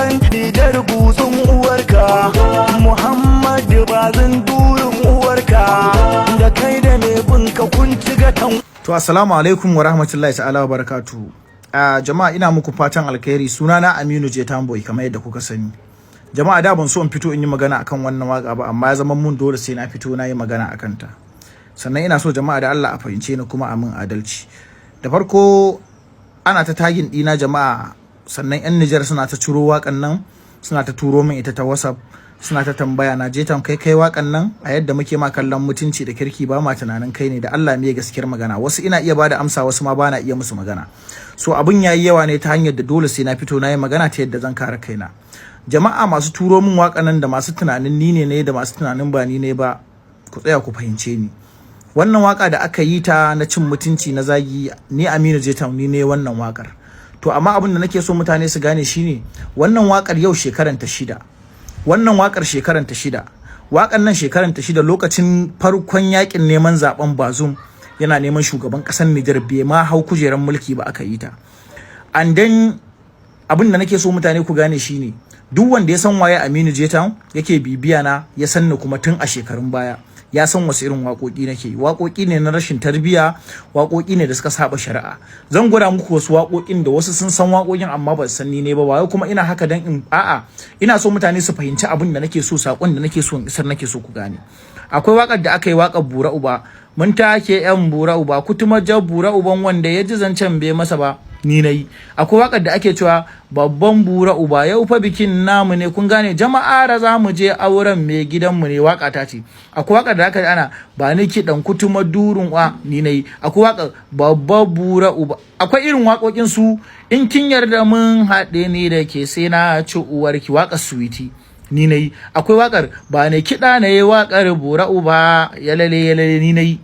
Kasan Nijar buzun uwarka, Muhammadu Bazin durin uwarka, da kai da mai binka kun ci gatan. To, assalamu alaikum wa rahmatullahi ta'ala wa barakatuhu. Jama'a, ina muku fatan alkhairi. Sunana Aminu J Tamboy, kamar yadda kuka sani. Jama'a, da ban so in fito in yi magana akan wannan waka ba, amma ya zama mun dole sai na fito na yi magana akan ta. Sannan ina so jama'a da Allah a fahimce ni kuma a min adalci. Da farko, ana ta tagging dina, jama'a, sannan yan Nijar suna ta ciro wakan nan, suna ta turo min ita ta WhatsApp, suna ta tambaya na, "Jetan, kai kai wakan nan? A yadda muke ma kallon mutunci da kirki, ba ma tunanin kai ne. Da Allah, me gaskiyar magana?" Wasu ina iya bada amsa, wasu ma bana iya musu magana. So abun yayi yawa ne ta hanyar da dole sai na fito na yi magana ta yadda zan kare kaina. Jama'a, masu turo min wakan nan da masu tunanin ni ne ne da masu tunanin ba ni ne ba, ku tsaya ku fahimce ni. Wannan waka da aka yi ta na cin mutunci, na zagi, ni Aminu Jetan ni ne wannan wakar. To amma abin da nake so mutane su gane shine, wannan wakar yau shekaran ta 6. Wannan wakar shekaran ta 6. Wakan nan shekaran ta 6, lokacin farkon yakin neman zaben Bazum yana neman shugaban kasar Nijar, bai ma hau kujerar mulki ba, aka yi ta. And then abin da nake so mutane ku gane shine, duk wanda ya san waye Aminu Jetan, yake bibiya na, ya san ni kuma tun a shekarun baya, ya san wasu irin waƙoƙi nake yi. Waƙoƙi ne na rashin tarbiyya, waƙoƙi ne da suka saba shari'a. Zan gwada muku wasu waƙoƙin da wasu sun san waƙoƙin amma ba su san ni ne ba. Ba kuma ina haka dan in, a'a, ina so mutane su fahimci abin da nake so, sakon da nake so in isar, nake so ku gane. Akwai waƙar da aka yi, waƙar "Bura Uba", "Mun take yan bura uba, kutuma jar bura uban wanda ya ji zancen bai masa ba", ni nayi. Akwai wakar da ake cewa "Babban bura uba, yau fa bikin namu ne, kun gane jama'a ra, za mu je auren mai gidanmu ne", waka ta ce. Akwai wakar da aka ana "Ba ni kiɗan kutuma durun wa", ni nayi. Akwai wakar "Babban bura uba". Akwai irin waƙoƙin su "In kin yarda mun haɗe ni da ke, sai na ci uwarki", waƙar "Suwiti", ni nayi. Akwai wakar "Ba ni kiɗa", na yi wakar "Bura uba yalale yalale", ni nayi.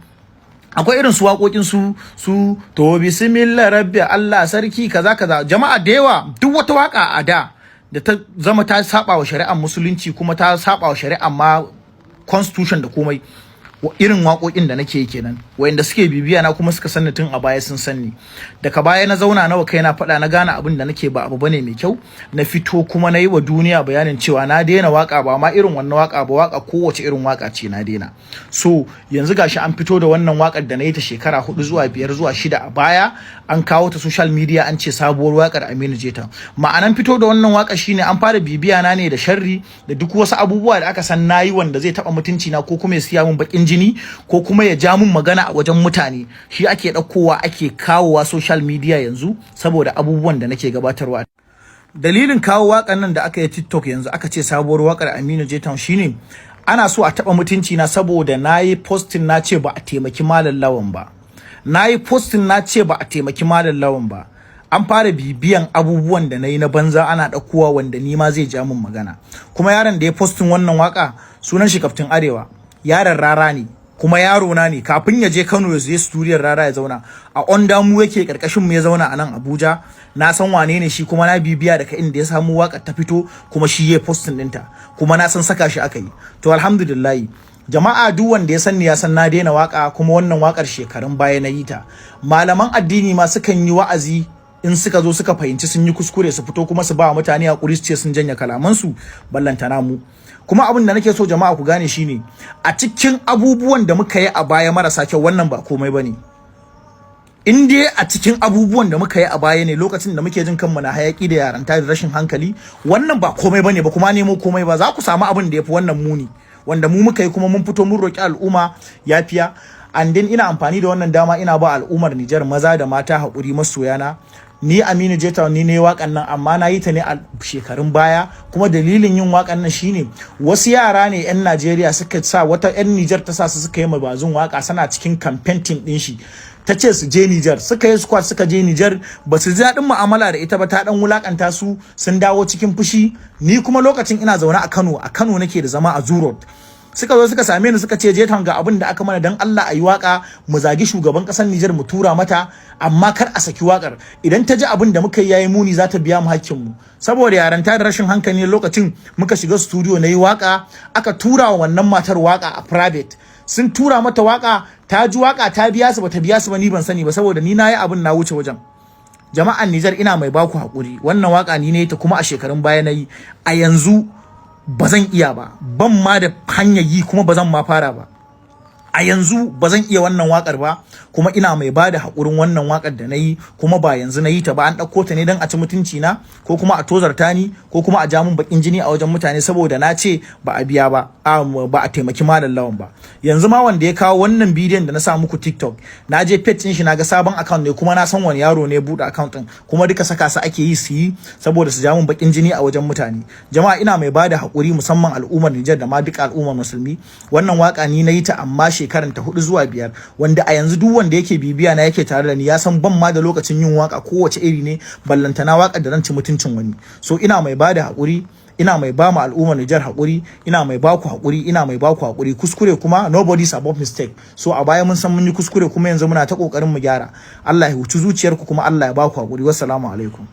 Akwai irin su waƙoƙin su "To bismillah rabbi Allah sarki", kaza kaza. Jama'a da yawa, duk wata waka a da da ta zama ta saba wa shari'ar Musulunci, kuma ta saba wa shari'ar ma constitution da komai, irin waƙoƙin da nake yi kenan. Wayanda suke bibiya na kuma suka sanni tun a baya sun sanni. Daga baya na zauna nawa kai na faɗa, na gane abin da nake ba abu bane mai kyau. Na fito kuma na yi wa duniya bayanin cewa na daina waka, ba ma irin wannan waka ba, waka kowace irin waka ce na daina. So yanzu gashi an fito da wannan wakar da na yi ta shekara 4 zuwa 5 zuwa 6 a baya, an kawo ta social media, an ce sabuwar wakar Aminu Jeta. Ma'anan fito da wannan waka shine an fara bibiya na ne da sharri da duk wasu abubuwa da aka san nayi wanda zai taba mutunci na, ko kuma ya siya min bakin jini, ko kuma ya ja mun magana a wajen mutane. Shi ake ɗaukowa ake kawowa social media yanzu saboda abubuwan da nake gabatarwa. Dalilin kawo wakan nan da aka yi TikTok yanzu, aka ce sabuwar wakar Aminu Jetan, shine ana so a taba mutunci na, saboda nayi posting na ce ba a taimaki Malam Lawan ba. Nayi posting na ce ba a taimaki Malam Lawan ba. An fara bibiyan abubuwan da nayi na banza, ana ɗaukowa wanda ni ma zai ja mun magana. Kuma yaron da ya posting wannan waka, sunan shi Kaftin Arewa, yaron Rara ne, kuma yaro na ne. Kafin ya je Kano ya je studio Rara ya zauna a onda mu yake, karkashin mu ya zauna a nan Abuja. Na san wane ne shi, kuma na bibiya daga inda ya samu waka ta fito, kuma shi ya posting ɗinta, kuma na san saka shi aka yi. To alhamdulillah, jama'a, duk wanda ya san ni ya san na daina waka, kuma wannan wakar shekarun baya na yi ta. Malaman addini ma sukan yi wa'azi, in suka zo suka fahimci sun yi kuskure, su fito kuma su ba mutane hakuri, su ce sun janye kalamansu, ballantana mu. Kuma abin da nake so jama'a ku gane shine, a cikin abubuwan da muka yi a baya marasa kyau, wannan ba komai bane. In dai a cikin abubuwan da muka yi a baya ne, lokacin da muke jin kanmu na hayaki da yaranta da rashin hankali, wannan ba komai bane ba, kuma nemo komai ba. Za ku samu abin da yafi wannan muni wanda mu muka yi, kuma mun fito mun roki al'umma yafiya. And then ina amfani da wannan dama ina ba al'ummar Nijar, maza da mata, haƙuri. Masoyana, ni Aminu Jeta ni ne wakan nan, amma na yi ta ne a shekarun baya. Kuma dalilin yin wakan nan shine, wasu yara ne yan Najeriya suka sa wata yan Nijar ta sa su suka yi Bazum waka, sana cikin campaign team din shi, ta ce su je Nijar. Suka yi squad suka je Nijar, ba su ji daɗin mu'amala da ita ba, ta dan wulakanta su, sun dawo cikin fushi. Ni kuma lokacin ina zaune a Kano, a Kano nake da zama a Zoo Road. Suka zo suka same ni, suka ce, "Jetan, ga abin da aka mana, dan Allah a yi waka mu zagi shugaban kasar Nijar, mu tura mata, amma kar a saki wakar. Idan ta ji abin da muka yi yayi muni, za ta biya mu hakkin mu." Saboda yaranta da rashin hankali lokacin, muka shiga studio na yi waka, aka tura wa wannan matar waka a private. Sun tura mata waka, ta ji waka, ta biya su, bata biya su ba, ni ban sani ba, saboda ni nayi abin na wuce wajen. Jama'an Nijar, ina mai baku hakuri. Wannan waka ni ne ta, kuma a shekarun baya na yi. A yanzu ba zan iya ba, ban ma da hanyar yi, kuma ba zan ma fara ba. A yanzu ba zan iya wannan wakar ba, kuma ina mai ba da haƙurin wannan wakar da na yi, kuma ba yanzu na yi ta ba. An ɗauko ta ne don a ci mutunci na, ko kuma a tozarta ni, ko kuma a ja mun baƙin jini a wajen mutane, saboda na ce ba a biya ba, ba a taimaki Malam Lawan ba. Yanzu ma wanda ya kawo wannan bidiyon da na sa muku TikTok, na je page ɗin shi, na ga sabon account ne, kuma na san wani yaro ne buɗe account ɗin, kuma duka saka su ake yi su yi saboda su ja mun baƙin jini a wajen mutane. Jama'a, ina mai ba da haƙuri, musamman al'ummar Nijar da ma duka al'ummar musulmi. Wannan waka ni na yi ta, amma shekaran ta 4 zuwa 5, wanda a yanzu duk wanda yake bibiya na, yake tare da ni, ya san ban ma da lokacin yin waka kowace iri ne, ballantana waka da zan ci mutuncin wani. So ina mai bada haƙuri, ina mai ba mu al'ummar Nijar haƙuri, ina mai ba ku haƙuri, ina mai ba ku haƙuri. Kuskure kuma, nobody's above mistake. So a baya mun san mun yi kuskure, kuma yanzu muna ta kokarin mu gyara. Allah ya huci zuciyarku, kuma Allah ya ba ku haƙuri. Wassalamu alaikum.